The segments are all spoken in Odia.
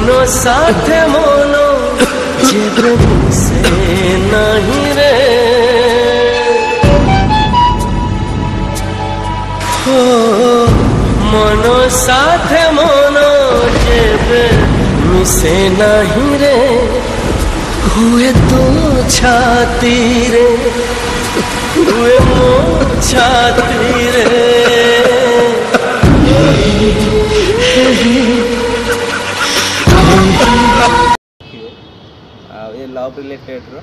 ମନ ସାଥେ ମନ ଯେବେ ମିଶେ ନାହିଁ ରେ, ହୋ ମନ ସାଥେ ମନ ଯେବେ ମିଶେ ନାହିଁ ରେ, ହୁଏ ତୋ ଛାତିରେ, ହୁଏ ମୋ ଛାତିରେ। ଆଉ ଏ ଲଭ୍ ରିଲେଟେଡ଼୍ର,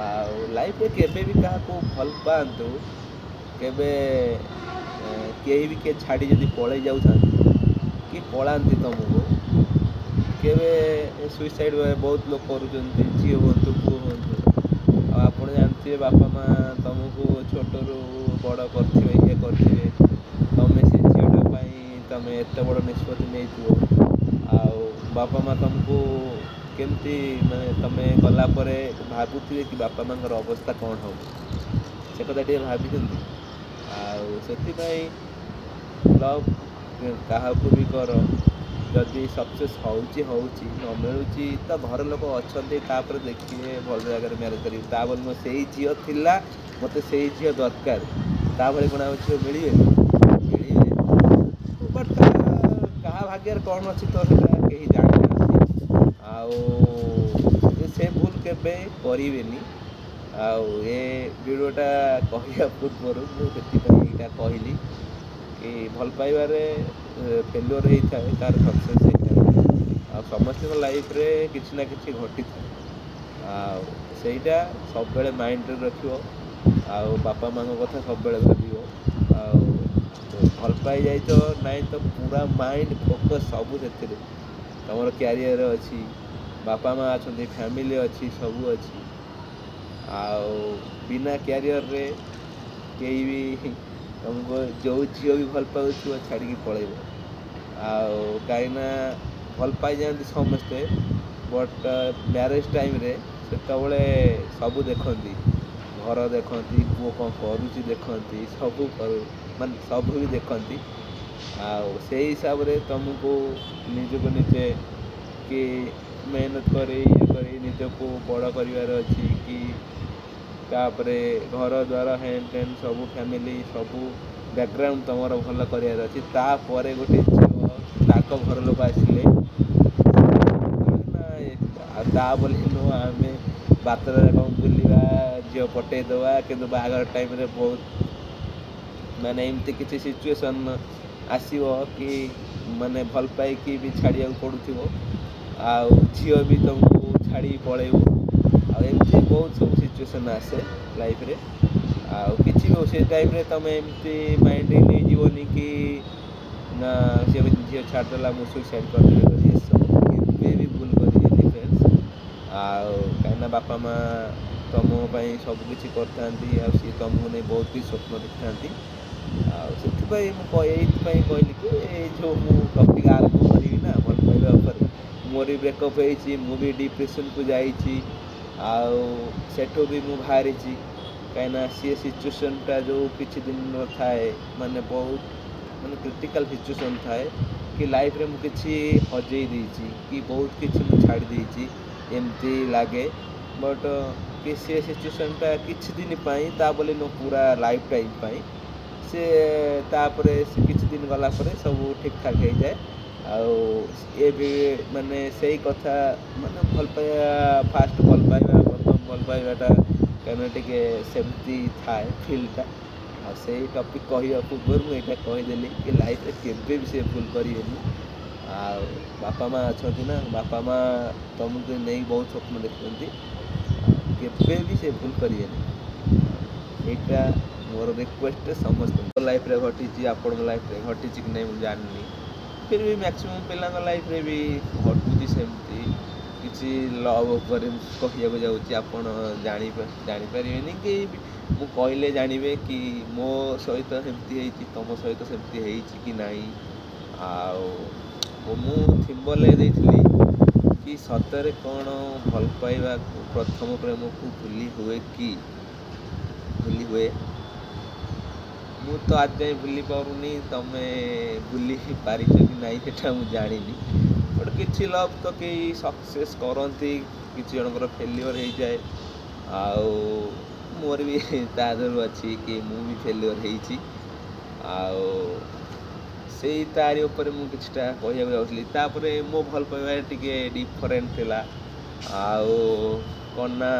ଆଉ ଲାଇଫ୍ରେ କେବେ ବି କାହାକୁ ଭଲ ପାଆନ୍ତୁ, କେବେ କେହି ବି କିଏ ଛାଡ଼ି ଯଦି ପଳେଇ ଯାଉଥାନ୍ତି କି ପଳାନ୍ତି ତୁମକୁ, କେବେ ସୁଇସାଇଡ଼୍ ବହୁତ ଲୋକ କରୁଛନ୍ତି, ଝିଅ ହୁଅନ୍ତୁ ପୁଅ ହୁଅନ୍ତୁ। ଆଉ ଆପଣ ଜାଣିଥିବେ ବାପା ମା' ତୁମକୁ ଛୋଟରୁ ବଡ଼ କରିଥିବେ, ଇଏ କରିଥିବେ, ତୁମେ ସେ ଝିଅଟା ପାଇଁ ତୁମେ ଏତେ ବଡ଼ ନିଷ୍ପତ୍ତି ନେଇଥିବ, ଆଉ ବାପା ମା' ତୁମକୁ କେମିତି ମାନେ ତୁମେ ଗଲା ପରେ ଭାବୁଥିବେ କି ବାପା ମାଆଙ୍କର ଅବସ୍ଥା କ'ଣ ହେବ, ସେ କଥା ଟିକେ ଭାବିଛନ୍ତି। ଆଉ ସେଥିପାଇଁ ଲଭ୍ କାହାକୁ ବି କର, ଯଦି ସକ୍ସେସ୍ ହେଉଛି ହେଉଛି, ନ ମିଳୁଛି ତ ଘର ଲୋକ ଅଛନ୍ତି, ତାପରେ ଦେଖିବେ ଭଲ ଜାଗାରେ ମ୍ୟାରେଜ୍ କରିବେ। ତା ବୋଲି ନୁହଁ ସେଇ ଝିଅ ଥିଲା ମୋତେ ସେଇ ଝିଅ ଦରକାର, ତା ଭଳି କ'ଣ ଆଉ ଝିଅ ମିଳିବେନି? ମିଳିବେ, ବଟ୍ କାହା ଭାଗ୍ୟରେ କ'ଣ ଅଛି ତ ସେଇଟା କେହି ଜାଣିନାହାନ୍ତି। ଆଉ ସେ ଭୁଲ କେବେ କରିବେନି। ଆଉ ଏ ଭିଡ଼ିଓଟା କହିବା ପୂର୍ବରୁ ମୁଁ ସେଥିପାଇଁ ଏଇଟା କହିଲି କି ଭଲ ପାଇବାରେ ଫେଲୁଅର୍ ହେଇଥାଏ, ତାର ସକ୍ସେସ୍ ହେଇଥାଏ, ଆଉ ସମସ୍ତଙ୍କ ଲାଇଫ୍ରେ କିଛି ନା କିଛି ଘଟିଥାଏ, ଆଉ ସେଇଟା ସବୁବେଳେ ମାଇଣ୍ଡରେ ରଖିବ, ଆଉ ବାପା ମାଆଙ୍କ କଥା ସବୁବେଳେ ଭାବିବ। ଆଉ ଭଲ ପାଇଯାଇଛ ନାଇଁ ତ ପୁରା ମାଇଣ୍ଡ ଫୋକସ୍ ସବୁ ସେଥିରେ, ତୁମର କ୍ୟାରିୟର୍ ଅଛି, ବାପା ମା' ଅଛନ୍ତି, ଫ୍ୟାମିଲି ଅଛି, ସବୁ ଅଛି। ଆଉ ବିନା କ୍ୟାରିୟର୍ରେ କେହି ବି ତୁମକୁ ଯେଉଁ ଝିଅ ବି ଭଲ ପାଉଥିବ ଛାଡ଼ିକି ପଳେଇବ। ଆଉ କାହିଁକିନା ଭଲ ପାଇଯାଆନ୍ତି ସମସ୍ତେ, ବଟ୍ ମ୍ୟାରେଜ୍ ଟାଇମ୍ରେ ସେତେବେଳେ ସବୁ ଦେଖନ୍ତି, ଘର ଦେଖନ୍ତି, ପୁଅ କ'ଣ କରୁଛି ଦେଖନ୍ତି, ସବୁ ମାନେ ସବୁ ବି ଦେଖନ୍ତି। ଆଉ ସେଇ ହିସାବରେ ତୁମକୁ ନିଜକୁ ନିଜେ କି ମେହନତ କରି ଇଏ କରି ନିଜକୁ ବଡ଼ କରିବାର ଅଛି, କି ତାପରେ ଘର ଦ୍ୱାର ହେନ୍ ଟେନ୍ ସବୁ ଫ୍ୟାମିଲି ସବୁ ବ୍ୟାକଗ୍ରାଉଣ୍ଡ ତୁମର ଭଲ କରିବାର ଅଛି। ତାପରେ ଗୋଟେ ଝିଅ ତାଙ୍କ ଘର ଲୋକ ଆସିଲେ ନା, ଆଉ ତା ବୋଲି ନୁହଁ ଆମେ ବାତରେ କ'ଣ ବୁଲିବା, ଝିଅ ପଟେଇ ଦେବା, କିନ୍ତୁ ବାହାଘର ଟାଇମ୍ରେ ବହୁତ ମାନେ ଏମିତି କିଛି ସିଚୁଏସନ୍ ଆସିବ କି ମାନେ ଭଲ ପାଇକି ବି ଛାଡ଼ିବାକୁ ପଡ଼ୁଥିବ, ଆଉ ଝିଅ ବି ତୁମକୁ ଛାଡ଼ିକି ପଳେଇବ, ଆଉ ଏମିତି ବହୁତ ସବୁ ସିଚୁଏସନ୍ ଆସେ ଲାଇଫ୍ରେ। ଆଉ କିଛି ବି ସେ ଟାଇମ୍ରେ ତୁମେ ଏମିତି ମାଇଣ୍ଡରେ ନେଇଯିବନି କି ନା ସେ ଝିଅ ଛାଡ଼ିଦେଲା ମୁଁ ସୁଇସାଇଡ଼୍ କରିଦେବି, ଏସବୁ କେବେ ବି ଭୁଲ କରିବେନି ଫ୍ରେଣ୍ଡସ୍। ଆଉ କାହିଁକିନା ବାପା ମା' ତୁମ ପାଇଁ ସବୁକିଛି କରିଥାନ୍ତି, ଆଉ ସିଏ ତୁମକୁ ନେଇ ବହୁତ କିଛି ସ୍ୱପ୍ନ ଦେଖିଥାନ୍ତି। ଆଉ ସେଥିପାଇଁ ମୁଁ ଏଇଥିପାଇଁ କହିଲି କି ଏଇ ଯେଉଁ ମୁଁ ଟପିକ୍ ଆରମ୍ଭ କରିବି ନା ଭଲ ପାଇବା ଉପରେ, ମୋର ବି ବ୍ରେକଅପ୍ ହେଇଛି, ମୁଁ ବି ଡିପ୍ରେସନ୍କୁ ଯାଇଛି, ଆଉ ସେଠୁ ବି ମୁଁ ବାହାରିଛି। କାହିଁକିନା ସିଏ ସିଚୁଏସନ୍ଟା ଯେଉଁ କିଛି ଦିନର ଥାଏ, ମାନେ ବହୁତ ମାନେ କ୍ରିଟିକାଲ୍ ସିଚୁଏସନ୍ ଥାଏ କି ଲାଇଫ୍ରେ ମୁଁ କିଛି ହଜେଇ ଦେଇଛି କି ବହୁତ କିଛି ମୁଁ ଛାଡ଼ି ଦେଇଛି ଏମିତି ଲାଗେ। ବଟ୍ କି ସେ ସିଚୁଏସନ୍ଟା କିଛି ଦିନ ପାଇଁ, ତା ବୋଲି ନୁହଁ ପୁରା ଲାଇଫ୍ ଟାଇମ୍ ପାଇଁ, ସେ ତାପରେ ସେ କିଛି ଦିନ ଗଲା ପରେ ସବୁ ଠିକ୍ଠାକ୍ ହେଇଯାଏ। ଆଉ ଏ ବି ମାନେ ସେଇ କଥା ମାନେ ଭଲ ପାଇବା, ଫାଷ୍ଟ ଭଲ ପାଇବା, ପ୍ରଥମ ଭଲ ପାଇବାଟା କାହିଁକିନା ଟିକେ ସେମିତି ଥାଏ ଫିଲ୍ଟା। ଆଉ ସେଇ ଟପିକ୍ କହିବା ପୂର୍ବରୁ ମୁଁ ଏଇଟା କହିଦେଲି କି ଲାଇଫ୍ରେ କେବେ ବି ସେ ଭୁଲ କରିବେନି। ଆଉ ବାପା ମା' ଅଛନ୍ତି ନା, ବାପା ମା' ତୁମକୁ ନେଇ ବହୁତ ସ୍ୱପ୍ନ ଦେଖୁଛନ୍ତି, କେବେ ବି ସେ ଭୁଲ କରିବେନି। ଏଇଟା ମୋର ରିକ୍ୱେଷ୍ଟ ସମସ୍ତଙ୍କ ଲାଇଫ୍ରେ ଘଟିଛି, ଆପଣଙ୍କ ଲାଇଫ୍ରେ ଘଟିଛି କି ନାହିଁ ମୁଁ ଜାଣିନି, ଫିର୍ ବି ମ୍ୟାକ୍ସିମମ୍ ପିଲାଙ୍କ ଲାଇଫ୍ରେ ବି ଘଟୁଛି ସେମିତି କିଛି। ଲଭ୍ ଉପରେ ମୁଁ କହିବାକୁ ଯାଉଛି, ଆପଣ ଜାଣିପାରିବେନି କି ମୁଁ କହିଲେ ଜାଣିବେ କି ମୋ ସହିତ ସେମିତି ହେଇଛି, ତୁମ ସହିତ ସେମିତି ହେଇଛି କି ନାହିଁ। ଆଉ ମୁଁ ଥିମ୍ବଲେ ଦେଇଥିଲି କି ସତରେ କ'ଣ ଭଲ ପାଇବାକୁ ପ୍ରଥମ ପ୍ରେମକୁ ଭୁଲି ହୁଏ କି? ଭୁଲି ହୁଏ? ମୁଁ ତ ଆଜି ଯାଏଁ ଭୁଲି ପାରୁନି, ତମେ ଭୁଲି ପାରିଛ କି ନାହିଁ ସେଟା ମୁଁ ଜାଣିନି, ବଟ୍ ବଟ୍ କିଛି ଲଭ୍ ତ କେହି ସକ୍ସେସ୍ କରନ୍ତି, କିଛି ଜଣଙ୍କର ଫେଲିଓର୍ ହେଇଯାଏ। ଆଉ ମୋର ବି ତା ଦେହରୁ ଅଛି କି ମୁଁ ବି ଫେଲିଓର୍ ହେଇଛି। ଆଉ ସେଇ ତାରି ଉପରେ ମୁଁ କିଛିଟା କହିବାକୁ ଯାଉଥିଲି। ତାପରେ ମୋ ଭଲ ପାଇବା ଟିକେ ଡିଫରେଣ୍ଟ ଥିଲା। ଆଉ କ'ଣ ନା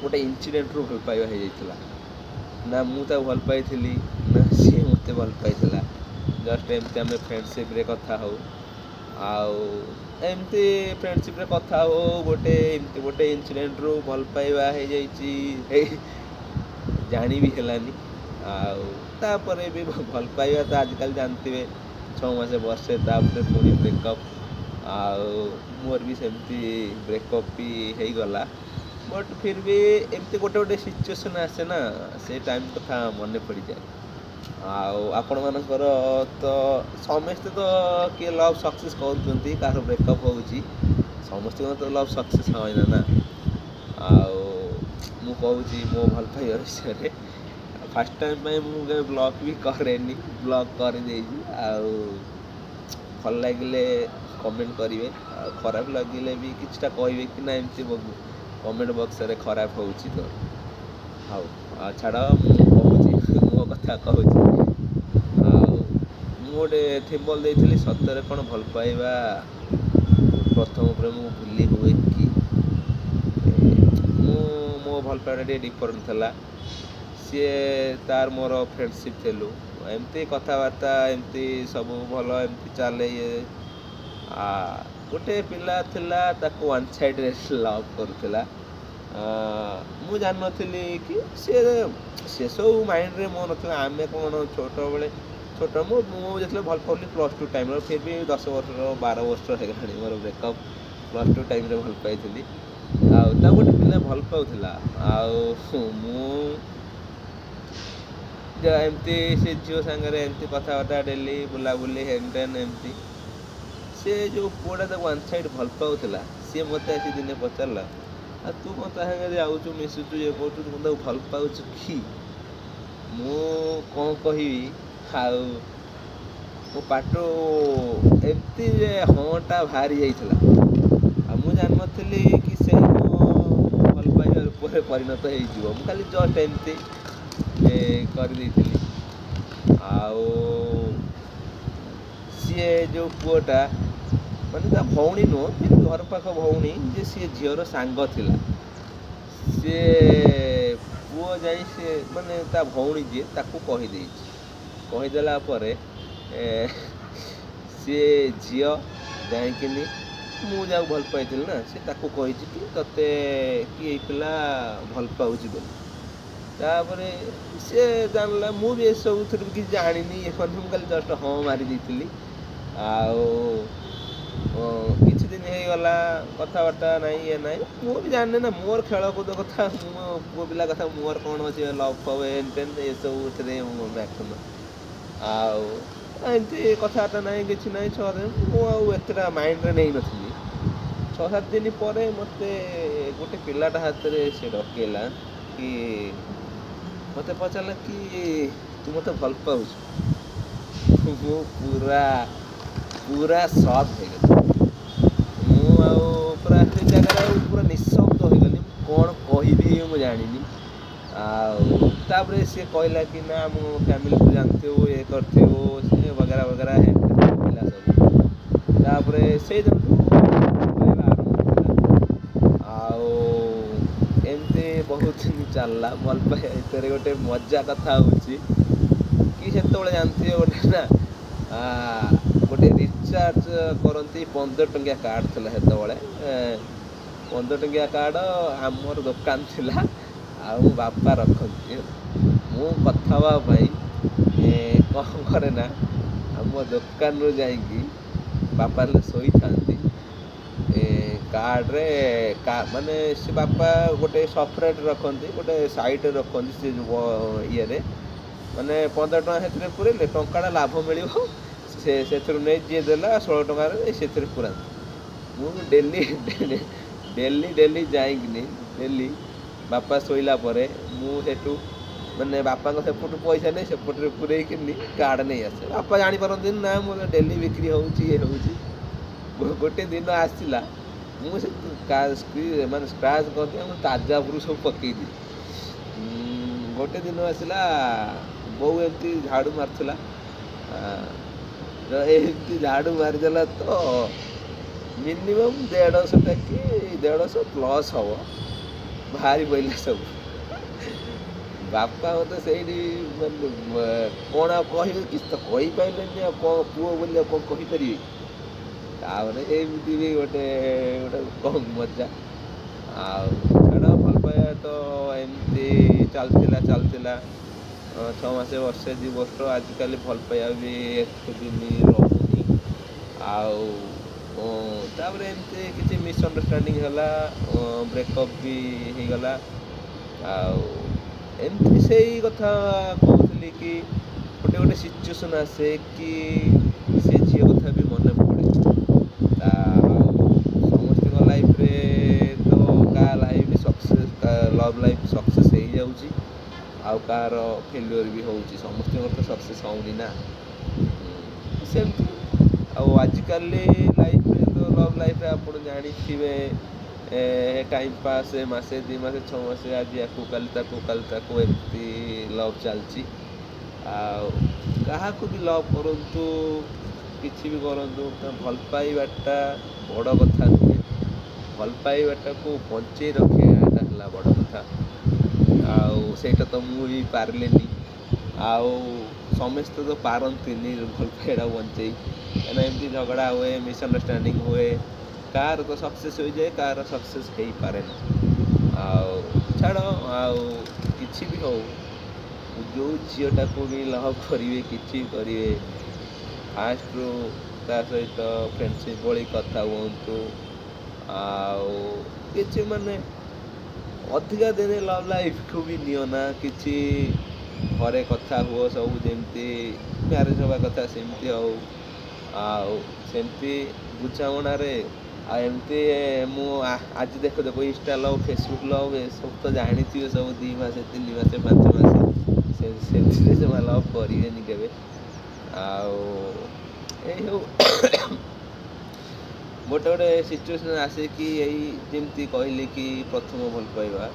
ଗୋଟେ ଇନସିଡେଣ୍ଟରୁ ଭଲ ପାଇବା ହେଇଯାଇଥିଲା। ନା ମୁଁ ତାକୁ ଭଲ ପାଇଥିଲି ନା ସିଏ ମୋତେ ଭଲ ପାଇଥିଲା। ଜଷ୍ଟ ଏମିତି ଆମେ ଫ୍ରେଣ୍ଡସିପ୍ରେ କଥା ହଉ, ଆଉ ଏମିତି ଫ୍ରେଣ୍ଡସିପ୍ରେ କଥା ହଉ ଗୋଟେ ଏମିତି ଗୋଟେ ଇନସିଡେଣ୍ଟରୁ ଭଲ ପାଇବା ହେଇଯାଇଛି, ହେଇ ଜାଣି ବି ହେଲାନି। ଆଉ ତାପରେ ବି ଭଲ ପାଇବା ତ ଆଜିକାଲି ଜାଣିଥିବେ, 6 ମାସ ବର୍ଷେ ତାପରେ ପୁଣି ବ୍ରେକଅପ୍। ଆଉ ମୋର ବି ସେମିତି ବ୍ରେକଅପ୍ ବି ହେଇଗଲା। ବଟ୍ ଫିର୍ ବି ଏମିତି ଗୋଟେ ଗୋଟେ ସିଚୁଏସନ୍ ଆସେ ନା, ସେ ଟାଇମ୍ କଥା ମନେ ପଡ଼ିଯାଏ। ଆଉ ଆପଣମାନଙ୍କର ତ ସମସ୍ତେ ତ କିଏ ଲଭ୍ ସକ୍ସେସ୍ କରୁଛନ୍ତି, କାହାର ବ୍ରେକଅପ୍ ହେଉଛି, ସମସ୍ତଙ୍କର ତ ଲଭ୍ ସକ୍ସେସ୍ ହୁଏନା ନା। ଆଉ ମୁଁ କହୁଛି ମୋ ଭଲ ପାଇବା ବିଷୟରେ। ଫାର୍ଷ୍ଟ ଟାଇମ୍ ପାଇଁ ମୁଁ କେବେ ବ୍ଲଗ୍ ବି କରେନି, ବ୍ଲଗ୍ କରିଦେଇଛି। ଆଉ ଭଲ ଲାଗିଲେ କମେଣ୍ଟ କରିବେ, ଆଉ ଖରାପ ଲାଗିଲେ ବି କିଛିଟା କହିବେ କି ନା ଏମିତି କମେଣ୍ଟ ବକ୍ସରେ ଖରାପ ହେଉଛି ତ। ହଉ ଛାଡ଼, ମୁଁ କହୁଛି ମୋ କଥା କହୁଛି। ଆଉ ମୁଁ ଗୋଟେ ଥିମ୍ବଲ୍ ଦେଇଥିଲି, ସତରେ କ'ଣ ଭଲ ପାଇବା ପ୍ରଥମ ପ୍ରେମକୁ ଭୁଲି ହୁଏ କି? ମୁଁ ମୋ ଭଲ ପାଇବା ଟିକେ ଡିଫରେଣ୍ଟ ଥିଲା। ସିଏ ତାର ମୋର ଫ୍ରେଣ୍ଡସିପ୍ ଥିଲୁ, ଏମିତି କଥାବାର୍ତ୍ତା ଏମିତି ସବୁ ଭଲ ଏମିତି ଚାଲେ ଇଏ। ଗୋଟେ ପିଲା ଥିଲା, ତାକୁ ୱାନ୍ ସାଇଡ଼୍ରେ ଲଭ୍ କରୁଥିଲା। ମୁଁ ଜାଣିନଥିଲି କି ସିଏ ସେସବୁ ମାଇଣ୍ଡରେ ମୋ ନଥିଲା। ଆମେ କ'ଣ ଛୋଟବେଳେ ଛୋଟ, ମୁଁ ଯେତେବେଳେ ଭଲ ପାଉଥିଲି +2 ଟାଇମ୍ରେ, ଫିର୍ ବି 10 ବର୍ଷ 12 ବର୍ଷ ହେଇଗଲାଣି ମୋର ବ୍ରେକଅପ୍। +2 ଟାଇମ୍ରେ ଭଲ ପାଇଥିଲି। ଆଉ ତାକୁ ଗୋଟେ ପିଲା ଭଲ ପାଉଥିଲା। ଆଉ ମୁଁ ଏମିତି ସେ ଝିଅ ସାଙ୍ଗରେ ଏମିତି କଥାବାର୍ତ୍ତା ଡେଲି ବୁଲାବୁଲି ହେନ୍ ଟେନ୍ ଏମିତି। ସେ ଯେଉଁ ପୁଅଟା ତାକୁ ୱାନ୍ ସାଇଡ଼୍ ଭଲ ପାଉଥିଲା, ସିଏ ମୋତେ ଆସି ଦିନେ ପଚାରିଲା, ଆଉ ତୁ କ'ଣ ତା ସାଙ୍ଗରେ ଯାଉଛୁ ମିଶୁଛୁ ଇଏ କରୁଛୁ, ତୁ କ'ଣ ତାକୁ ଭଲ ପାଉଛୁ କି? ମୁଁ କ'ଣ କହିବି, ଆଉ ମୋ ପାଟିରୁ ଏମିତି ଯେ ହଁଟା ବାହାରି ଯାଇଥିଲା। ଆଉ ମୁଁ ଜାଣିନଥିଲି କି ସେ ହଁ ଭଲ ପାଇବା ରୂପରେ ପରିଣତ ହେଇଯିବ। ମୁଁ ଖାଲି ଜଷ୍ଟ ଏମିତି କରିଦେଇଥିଲି। ଆଉ ସିଏ ଯେଉଁ ପୁଅଟା, ମାନେ ତା ଭଉଣୀ ନୁହଁ, କିନ୍ତୁ ଘର ପାଖ ଭଉଣୀ, ଯେ ସିଏ ଝିଅର ସାଙ୍ଗ ଥିଲା। ସିଏ ପୁଅ ଯାଇ ସିଏ ମାନେ ତା ଭଉଣୀ ଯିଏ ତାକୁ କହିଦେଇଛି। କହିଦେଲା ପରେ ସିଏ ଝିଅ ଯାଇକିନି, ମୁଁ ଯାହାକୁ ଭଲ ପାଇଥିଲି ନା, ସେ ତାକୁ କହିଛି କି ତୋତେ କି ଏଇ ପିଲା ଭଲ ପାଉଛି ବୋଲି। ତାପରେ ସିଏ ଜାଣିଲା, ମୁଁ ବି ଏସବୁଥିରୁ କିଛି ଜାଣିନି ଇଏ କରିନି, ମୁଁ ଖାଲି ଜଷ୍ଟ ହଁ ମାରି ଦେଇଥିଲି। ଆଉ କିଛି ଦିନ ହେଇଗଲା, କଥାବାର୍ତ୍ତା ନାହିଁ ଇଏ ନାହିଁ, ମୁଁ ବି ଜାଣିନି ନା, ମୋର ଖେଳକୁଦ କଥା, ମୁଁ ପୁଅ ପିଲା କଥା, ମୋର କ'ଣ ଅଛି ଲଭ୍ ଫବ୍ ଏନ୍ ଟେନ୍ ଏସବୁଥିରେ ମୁଁ ମ୍ୟାକ୍ସିମମ୍। ଆଉ ଏମିତି କଥାବାର୍ତ୍ତା ନାହିଁ କିଛି ନାହିଁ। 6 ଦିନ ମୁଁ ଆଉ ଏତେଟା ମାଇଣ୍ଡରେ ନେଇନଥିଲି। 6-7 ଦିନ ପରେ ମୋତେ ଗୋଟେ ପିଲାଟା ହାତରେ ସେ ଡକେଇଲା କି ମୋତେ ପଚାରିଲା କି ତୁ ମୋତେ ଭଲ ପାଉଛୁ? ମୁଁ ପୁରା ପୁରା ସକ୍ ହେଇଗଲି। ମୁଁ ଆଉ ପୁରା ସେ ଜାଗାରେ ଆଉ ପୁରା ନିଶବ୍ଦ ହେଇଗଲି। ମୁଁ କ'ଣ କହିବି ମୁଁ ଜାଣିନି। ଆଉ ତାପରେ ସିଏ କହିଲା କି ନା ମୁଁ ଫ୍ୟାମିଲିକୁ ଜାଣିଥିବୁ ଇଏ କରିଥିବୁ ସେ ବଗେରା ବଗେରା କହିଲା ସବୁ। ତାପରେ ସେଇ ଦିନଠୁ ପାଇବା ଆରମ୍ଭ ହେଇଥିଲା। ଆଉ ଏମିତି ବହୁତ ଦିନ ଚାଲିଲା ଭଲ ପାଇବା। ଭିତରେ ଗୋଟେ ମଜା କଥା ହେଉଛି କି ସେତେବେଳେ ଜାଣିଥିବେ ଗୋଟେ ନା ଗୋଟେ ରିଚାର୍ଜ କରନ୍ତି 15 ଟଙ୍କିଆ କାର୍ଡ଼ ଥିଲା ସେତେବେଳେ। 15 ଟଙ୍କିଆ କାର୍ଡ଼ ଆମର ଦୋକାନ ଥିଲା, ଆଉ ମୋ ବାପା ରଖନ୍ତି। ମୁଁ କଥା ହେବା ପାଇଁ କ'ଣ କରେ ନା, ଆମ ଦୋକାନରୁ ଯାଇକି ବାପା ହେଲେ ଶୋଇଥାନ୍ତି, କାର୍ଡ଼ରେ ମାନେ ସେ ବାପା ଗୋଟେ ସପରେଟ୍ ରଖନ୍ତି, ଗୋଟେ ସାଇଡ଼୍ରେ ରଖନ୍ତି ସେ ଯେଉଁ ଇଏରେ, ମାନେ 15 ଟଙ୍କା ସେଥିରେ ପୁରେଇଲେ ଟଙ୍କାଟା ଲାଭ ମିଳିବ, ସେ ସେଥିରୁ ନେଇ ଯିଏ ଦେଲା 16 ଟଙ୍କାରେ ସେଥିରେ ପୁରାନ୍ତି। ମୁଁ ଡେଲି ଡେଲି ଡେଲି ଯାଇକିନି ଡେଲି ବାପା ଶୋଇଲା ପରେ ମୁଁ ସେଠୁ ମାନେ ବାପାଙ୍କ ସେପଟୁ ପଇସା ନେଇ ସେପଟରେ ପୁରେଇକିନି କାର୍ଡ଼ ନେଇ ଆସେ। ବାପା ଜାଣିପାରନ୍ତିନି ନା ମୋର ଡେଲି ବିକ୍ରି ହେଉଛି ଇଏ ହେଉଛି। ଗୋଟେ ଦିନ ଆସିଲା, ମୁଁ ସେ ମାନେ ସ୍କ୍ରାଚ୍ କରିଦିଏ, ମୁଁ ତାଜା ଉପରୁ ସବୁ ପକେଇଦିଏ। ଗୋଟେ ଦିନ ଆସିଲା, ବୋଉ ଏମିତି ଝାଡ଼ୁ ମାରୁଥିଲା, ଏମିତି ଝାଡ଼ୁ ମାରିଦେଲା ତ ମିନିମମ୍ 150ଟା କି 150 ପ୍ଲସ୍ ହବ ବାହାରି ପଡ଼ିଲା ସବୁ। ବାପା ମୋତେ ସେଇଠି ମାନେ କ'ଣ ଆଉ କହିବେ? କିଛି ତ କହିପାରିଲେନି। ଆଉ କ'ଣ ପୁଅ ବୋଲି ଆଉ କ'ଣ କହିପାରିବେ? ତାପରେ ଏମିତି ବି ଗୋଟେ ଗୋଟେ କମ୍ ମଜା। ଆଉ ଛାଡ଼, ଭଲ ପାଇବା ତ ଏମିତି ଚାଲିଥିଲା ଚାଲିଥିଲା, 6 ମାସ, ବର୍ଷେ, 2 ବର୍ଷ। ଆଜିକାଲି ଭଲ ପାଇବା ବି ଏତେ ଦିନ ରହୁନି। ଆଉ ତାପରେ ଏମିତି କିଛି ମିସ୍ଅଣ୍ଡରଷ୍ଟାଣ୍ଡିଂ ହେଲା, ବ୍ରେକଅପ୍ ବି ହେଇଗଲା। ଆଉ ଏମିତି ସେଇ କଥା କହୁଥିଲି କି ଗୋଟେ ଗୋଟେ ସିଚୁଏସନ୍ ଆସେ କି ସେ ଝିଅ କଥା ବି ମନେ ପଡ଼େ। ତା ଆଉ ସମସ୍ତଙ୍କ ଲାଇଫ୍ରେ ତ କାହା life success, love life success ହେଇଯାଉଛି ଆଉ କାହାର ଫେଲୁଅର୍ ବି ହେଉଛି। ସମସ୍ତଙ୍କର ତ ସକ୍ସେସ୍ ହେଉନି ନା ସେମିତି। ଆଉ ଆଜିକାଲି ଲାଇଫ୍ରେ ତ ଲଭ୍ ଲାଇଫ୍ରେ ଆପଣ ଜାଣିଥିବେ, ଟାଇମ୍ ପାସ୍, ମାସେ, 2 ମାସେ, 6 ମାସେ, ଆଜି ଆକୁ କାଲି ତାକୁ କାଲି ତାକୁ, ଏମିତି ଲଭ୍ ଚାଲିଛି। ଆଉ କାହାକୁ ବି ଲଭ୍ କରନ୍ତୁ, କିଛି ବି କରନ୍ତୁ, ଭଲ ପାଇବାଟା ବଡ଼ କଥା ନୁହେଁ। ଭଲ ପାଇବାଟାକୁ ବଞ୍ଚେଇ ରଖିବାଟା ହେଲା ବଡ଼ କଥା। ଆଉ ସେଇଟା ତ ମୁଁ ବି ପାରିଲିନି, ଆଉ ସମସ୍ତେ ତ ପାରନ୍ତିନି ଭଲ ପାଇବାଟା ବଞ୍ଚେଇ। କାହିଁକିନା ଏମିତି ଝଗଡ଼ା ହୁଏ, ମିସ୍ଅଣ୍ଡରଷ୍ଟାଣ୍ଡିଂ ହୁଏ, କାହାର ତ ସକ୍ସେସ୍ ହୋଇଯାଏ, କାହାର ସକ୍ସେସ୍ ହେଇପାରେନା। ଆଉ ଛାଡ଼, ଆଉ କିଛି ବି ହଉ, ଯେଉଁ ଝିଅଟାକୁ ବି ଲଭ୍ କରିବେ, କିଛି କରିବେ, ଫାଷ୍ଟରୁ ତା ସହିତ ଫ୍ରେଣ୍ଡସିପ୍ ଭଳି କଥା ହୁଅନ୍ତୁ। ଆଉ କିଛି ମାନେ ଅଧିକା ଦିନ ଲଭ୍ ଲାଇଫ୍କୁ ବି ନିଅ ନା, କିଛି ଘରେ କଥା ହୁଅ, ସବୁ ଯେମିତି ମ୍ୟାରେଜ୍ ହେବା କଥା ସେମିତି ହଉ, ଆଉ ସେମିତି ବୁଝାମଣାରେ। ଆଉ ଏମିତି ମୁଁ ଆଜି ଦେଖୁ ଦେଖୁ ଇନଷ୍ଟା ଲଭ୍, ଫେସବୁକ୍ ଲଭ୍, ଏସବୁ ତ ଜାଣିଥିବେ ସବୁ, 2 ମାସ, 3 ମାସ, 5 ମାସ, ସେଥିରେ ସେମାନେ ଲଭ୍ କରିବେନି କେବେ। ଆଉ ଏଇ ସବୁ ଗୋଟେ ଗୋଟେ ସିଚୁଏସନ୍ ଆସେ କି ଏଇ ଯେମିତି କହିଲି କି ପ୍ରଥମ ଭଲ ପାଇବା,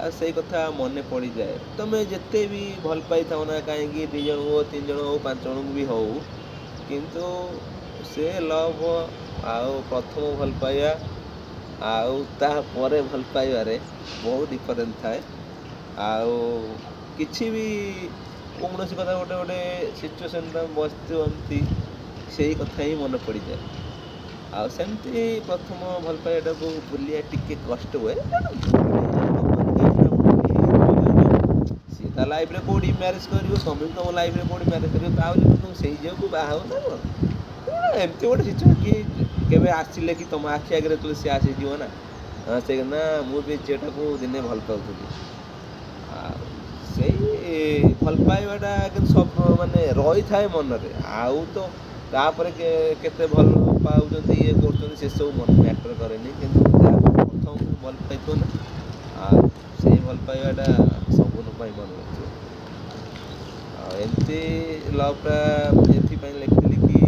ଆଉ ସେଇ କଥା ମନେ ପଡ଼ିଯାଏ। ତମେ ଯେତେ ବି ଭଲ ପାଇଥାଅ ନା କାହିଁକି, 2 ଜଣ ହଉ, 3 ଜଣ ହଉ, 5 ଜଣଙ୍କୁ ବି ହଉ, କିନ୍ତୁ ସେ ଲଭ୍ ଆଉ ପ୍ରଥମ ଭଲ ପାଇବା ଆଉ ତାପରେ ଭଲ ପାଇବାରେ ବହୁତ ଡିଫରେନ୍ସ ଥାଏ। ଆଉ କିଛି ବି କୌଣସି କଥା ଗୋଟେ ଗୋଟେ ସିଚୁଏସନ୍ ତମେ ବସିଥିବ ଏମିତି, ସେଇ କଥା ହିଁ ମନେ ପଡ଼ିଯାଏ। ଆଉ ସେମିତି ପ୍ରଥମ ଭଲ ପାଇବାଟାକୁ ଭୁଲିବା ଟିକେ କଷ୍ଟ ହୁଏ। ସିଏ ତା ଲାଇଫ୍ରେ କେଉଁଠି ମ୍ୟାରେଜ୍ କରିବ, ତମେ ବି ତମ ଲାଇଫ୍ରେ କେଉଁଠି ମ୍ୟାରେଜ୍ କରିବ, ତା ବୋଲି ତମେ ସେଇ ଝିଅକୁ ବାହା ହବ ନା କ'ଣ? ଏମିତି ଗୋଟେ ସିଚୁଏସନ୍ କି କେବେ ଆସିଲେ କି ତମ ଆଖି ଆଗରେ ଯେତେବେଳେ ସିଏ ଆସିଯିବ ନା, ସେ ନା ମୁଁ ବି ଝିଅଟାକୁ ଦିନେ ଭଲ ପାଉଥିଲି। ଆଉ ସେଇ ଭଲ ପାଇବାଟା କିନ୍ତୁ ସବୁ ମାନେ ରହିଥାଏ ମନରେ। ଆଉ ତ ତାପରେ କେତେ ଭଲ ପାଉଛନ୍ତି, ଇଏ କରୁଛନ୍ତି, ସେସବୁ ମନ ମ୍ୟାଟର୍ କରେନି। କିନ୍ତୁ ଯାହାକୁ ପ୍ରଥମ ଭଲ ପାଇଥିବ ନା, ଆଉ ସେଇ ଭଲ ପାଇବାଟା ସବୁଦିନ ପାଇଁ ମନେ ରଖିଥିବ। ଆଉ ଏମିତି ଲଭ୍ଟା ଏଥିପାଇଁ ଲେଖିଥିଲି କି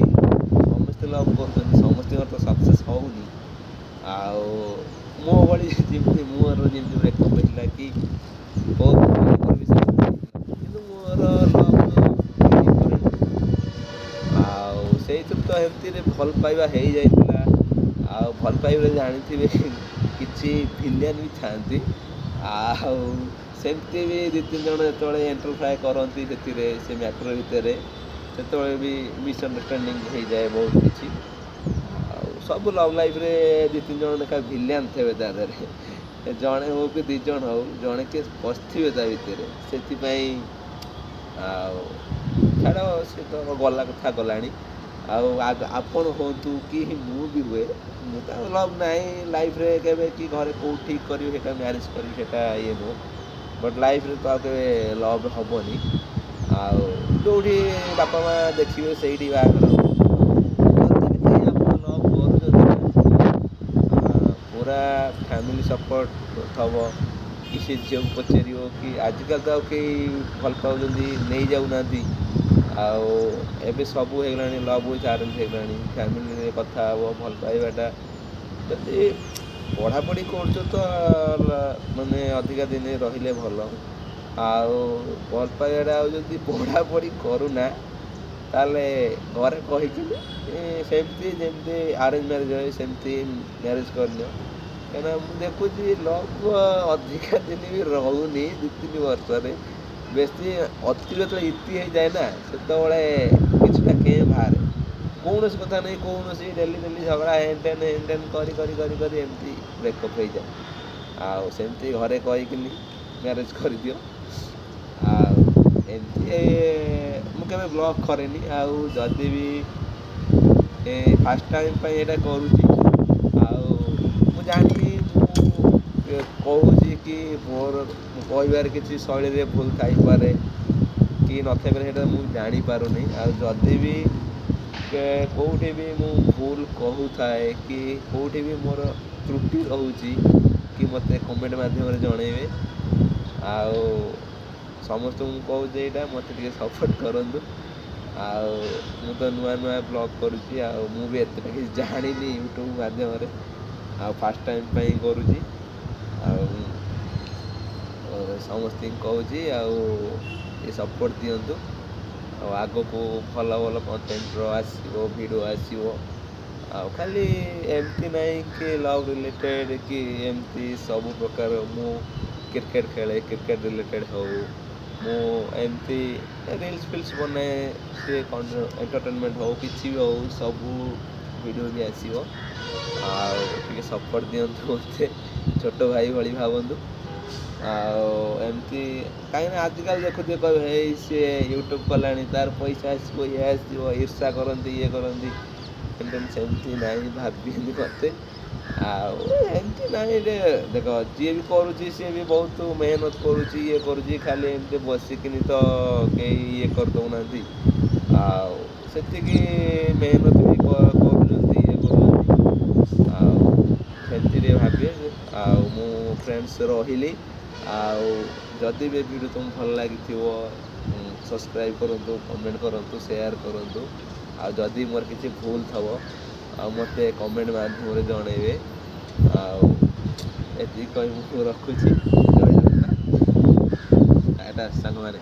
ସମସ୍ତେ ଲଭ୍ କରୁଛନ୍ତି, ସମସ୍ତଙ୍କର ତ ସକ୍ସେସ୍ ହେଉନି। ଆଉ ମୋ ଭଳି ଯେମିତି ମୋର ଯେମିତି ବ୍ରେକଅପ୍ ହେଇଥିଲା କି ବହୁତ ବି ସେମିତି ହେଇଥିଲା, କିନ୍ତୁ ମୋର ଲଭ୍ ଡିଫରେଣ୍ଟ। ଆଉ ସେଇଥିରୁ ତ ଏମିତିରେ ଭଲ ପାଇବା ହେଇଯାଇଥିଲା। ଆଉ ଭଲ ପାଇବାରେ ଜାଣିଥିବେ କିଛି ଭିଲିଆନ୍ ବି ଥାଆନ୍ତି। ଆଉ ସେମିତି ବି 2 3 ଜଣ ଯେତେବେଳେ ଏଣ୍ଟରଫାଏ କରନ୍ତି ସେଥିରେ, ସେ ମ୍ୟାଟର୍ ଭିତରେ, ସେତେବେଳେ ବି ମିସ୍ଅଣ୍ଡରଷ୍ଟାଣ୍ଡିଂ ହେଇଯାଏ ବହୁତ କିଛି। ଆଉ ସବୁ ଲଭ୍ ଲାଇଫ୍ରେ 2 3 ଜଣ ଲେଖା ଭିଲିଆନ୍ ଥିବେ ତା ଦେହରେ, ଜଣେ ହଉ କି 2 ଜଣ ହଉ, ଜଣେ କିଏ ପଶିଥିବେ ତା ଭିତରେ, ସେଥିପାଇଁ। ଆଉ ଛାଡ଼, ସେ ତ ଗଲା କଥା ଗଲାଣି। ଆଉ ଆପଣ ହୁଅନ୍ତୁ କି ମୁଁ ବି ହୁଏ, ମୁଁ ତ ଲଭ୍ ନାହିଁ ଲାଇଫ୍ରେ କେବେ କି ଘରେ କେଉଁଠି ଠିକ୍ କରିବି ସେଇଟା ମ୍ୟାରେଜ୍ କରିବି ସେଇଟା ଇଏ ନୁହଁ, ବଟ୍ ଲାଇଫ୍ରେ ତ ଆଉ କେବେ ଲଭ୍ ହେବନି। ଆଉ ଯେଉଁଠି ବାପା ମା' ଦେଖିବେ ସେଇଠି ବାହାଘର ହେବ। ଯଦି ବି କେହି ଆପଣ ଲଭ୍ କରୁଛନ୍ତି, ପୁରା ଫ୍ୟାମିଲି ସପୋର୍ଟ ଥବ କି ସେ ଝିଅକୁ ପଚାରିବ କି ଆଜିକାଲି ତ ଆଉ କେହି ଭଲ ପାଉଛନ୍ତି ନେଇଯାଉନାହାନ୍ତି। ଆଉ ଏବେ ସବୁ ହେଇଗଲାଣି ଲଭ୍ ୱିଥ୍ ଆରେଞ୍ଜ ହେଇଗଲାଣି, ଫ୍ୟାମିଲିରେ କଥା ହେବ। ଭଲ ପାଇବାଟା ଯଦି ପଢ଼ାପଢ଼ି କରୁଛ ତ ମାନେ ଅଧିକା ଦିନ ରହିଲେ ଭଲ। ଆଉ ଭଲ ପାଇବାଟା, ଆଉ ଯଦି ପଢ଼ାପଢ଼ି କରୁନା ତାହେଲେ ଘରେ କହିକିନି ସେମିତି ଯେମିତି ଆରେଞ୍ଜ ମ୍ୟାରେଜ୍ ହୁଏ ସେମିତି ମ୍ୟାରେଜ୍ କରିନିଅ। କାହିଁକିନା ମୁଁ ଦେଖୁଛି ଲଭ୍ ଅଧିକା ଦିନ ବି ରହୁନି, 2-3 ବର୍ଷରେ ବେଶୀ ଅତି ଯେତେବେଳେ ଇତି ହେଇଯାଏ ନା, ସେତେବେଳେ କିଛିଟା କେଁ ବାହାରେ। କୌଣସି କଥା ନାହିଁ, କୌଣସି ଡେଲି ଡେଲି ଝଗଡ଼ା, ହେନ୍ ଟେନ୍ ହେନ୍ ଟେନ୍ କରି କରି କରି କରି ଏମିତି ବ୍ରେକଅପ୍ ହେଇଯାଏ। ଆଉ ସେମିତି ଘରେ କହିକିନି ମ୍ୟାରେଜ୍ କରିଦିଅ। ଆଉ ଏମିତି ମୁଁ କେବେ ବ୍ଲଗ୍ କରେନି, ଆଉ ଯଦି ବି ଏ ଫାର୍ଷ୍ଟ ଟାଇମ୍ ପାଇଁ ଏଇଟା କରୁଛି। ଆଉ ମୁଁ ଜାଣିନି ମୁଁ କହୁଛି କି ମୋର କହିବାରେ କିଛି ଶୈଳୀରେ ଭୁଲ ଥାଇପାରେ କି ନଥାଇପାରେ, ସେଇଟା ମୁଁ ଜାଣିପାରୁନି। ଆଉ ଯଦି ବି କେଉଁଠି ବି ମୁଁ ଭୁଲ କହୁଥାଏ କି କେଉଁଠି ବି ମୋର ତ୍ରୁଟି ରହୁଛି କି, ମୋତେ କମେଣ୍ଟ ମାଧ୍ୟମରେ ଜଣେଇବେ। ଆଉ ସମସ୍ତଙ୍କୁ ମୁଁ କହୁଛି ଏଇଟା ମୋତେ ଟିକେ ସପୋର୍ଟ କରନ୍ତୁ। ଆଉ ମୁଁ ତ ନୂଆ ନୂଆ ବ୍ଲଗ୍ କରୁଛି, ଆଉ ମୁଁ ବି ଏତେଟା କିଛି ଜାଣିନି ୟୁଟ୍ୟୁବ୍ ମାଧ୍ୟମରେ, ଆଉ ଫାର୍ଷ୍ଟ ଟାଇମ୍ ପାଇଁ କରୁଛି। ଆଉ ସମସ୍ତଙ୍କୁ କହୁଛି ଆଉ ଟିକେ ସପୋର୍ଟ ଦିଅନ୍ତୁ। ଆଉ ଆଗକୁ ଭଲ ଭଲ କଣ୍ଟେଣ୍ଟର ଆସିବ, ଭିଡ଼ିଓ ଆସିବ। ଆଉ ଖାଲି ଏମିତି ନାହିଁ କି ଲଭ୍ ରିଲେଟେଡ଼୍ କି ଏମିତି, ସବୁ ପ୍ରକାର। ମୁଁ କ୍ରିକେଟ୍ ଖେଳେ, କ୍ରିକେଟ୍ ରିଲେଟେଡ଼୍ ହଉ, ମୁଁ ଏମିତି ରିଲ୍ସ ଫିଲ୍ସ ବନାଏ, ସିଏ ଏଣ୍ଟରଟେନମେଣ୍ଟ ହଉ, କିଛି ବି ହଉ, ସବୁ ଭିଡ଼ିଓ ବି ଆସିବ। ଆଉ ଟିକେ ସପୋର୍ଟ ଦିଅନ୍ତୁ ମୋତେ, ଛୋଟ ଭାଇ ଭଳି ଭାବନ୍ତୁ। ଆଉ ଏମିତି କାହିଁକିନା ଆଜିକାଲି ଦେଖୁଥିବେ, କହିବେ ହେଇ ସିଏ ୟୁଟ୍ୟୁବ୍ କଲାଣି, ତାର ପଇସା ଆସିବ, ଇଏ ଆସିବ, ଈର୍ଷା କରନ୍ତି, ଇଏ କରନ୍ତି। କିନ୍ତୁ ସେମିତି ନାହିଁ, ଭାବିବେନି ମୋତେ। ଆଉ ଏମିତି ନାହିଁ ଯେ, ଦେଖ, ଯିଏ ବି କରୁଛି ସିଏ ବି ବହୁତ ମେହନତ କରୁଛି, ଇଏ କରୁଛି। ଖାଲି ଏମିତି ବସିକିନି ତ କେହି ଇଏ କରିଦେଉନାହାନ୍ତି। ଆଉ ସେତିକି ମେହନତ ବି କରୁଛନ୍ତି, ଇଏ କରୁଛନ୍ତି। ଆଉ ସେମିତିରେ ଭାବିବେ। ଆଉ ମୁଁ ଫ୍ରେଣ୍ଡସ୍ ରହିଲି। ଆଉ ଯଦି ବି ଭିଡ଼ିଓ ତୁମକୁ ଭଲ ଲାଗିଥିବ, ସବସ୍କ୍ରାଇବ୍ କରନ୍ତୁ, କମେଣ୍ଟ କରନ୍ତୁ, ସେୟାର କରନ୍ତୁ। ଆଉ ଯଦି ମୋର କିଛି ଭୁଲ ଥବ, ଆଉ ମୋତେ କମେଣ୍ଟ ମାଧ୍ୟମରେ ଜଣେଇବେ। ଆଉ ଏତିକି କହି ମୁଁ ରଖୁଛି। ଜୟ ଜଗନ୍ନାଥ, ଟାଟା ସାଙ୍ଗମାନେ।